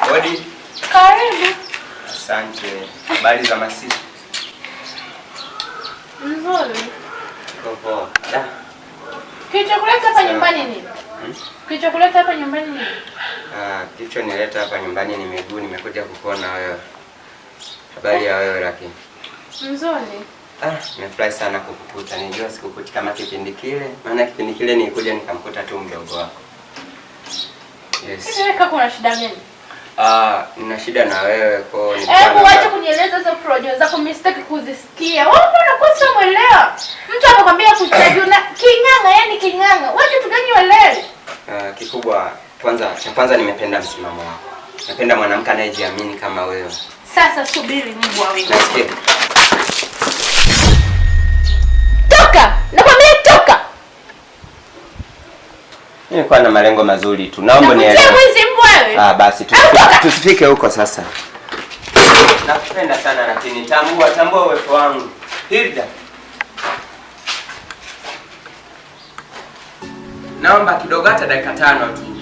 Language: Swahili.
Hodi. Karibu. Asante. Habari za masiku? Nzuri. Poa. Da. Kilichokuleta hapa nyumbani nini? Hmm? Kilichokuleta hapa nyumbani nini? Ah, kilichonileta hapa nyumbani ni miguu, nimekuja kukuona wewe. Habari ya wewe lakini? Nzuri. Ah, nimefurahi sana kukukuta. Nilijua sikukuti kama kipindi kile, maana kipindi kile nilikuja nikamkuta tu mdogo wako. Yes. Hivi kaka una shida gani? Ah, nina shida na wewe kwa hiyo nilikuwa Hebu naomba- wacha kunieleza hizo projo zako, mimi sitaki kuzisikia. Wewe mbona unakuwa sio mwelewa? Mtu anakwambia kuchaji na king'ang'a, yani king'ang'a. Wewe kitu gani uelewi? Ah, kikubwa kwanza, cha kwanza nimependa msimamo wako. Napenda mwanamke anayejiamini kama wewe. Sasa subiri mbwa wewe. Nasikia. Toka! Nakwambia toka. Nilikuwa na malengo mazuri tu. Naomba Nakutia nielewe. mwizi mbwa wewe. Ah, basi Au toka! tusifike huko sasa. Nakupenda sana lakini tambua, tambua uwepo wangu. Hilda. Naomba kidogo hata dakika 5 tu.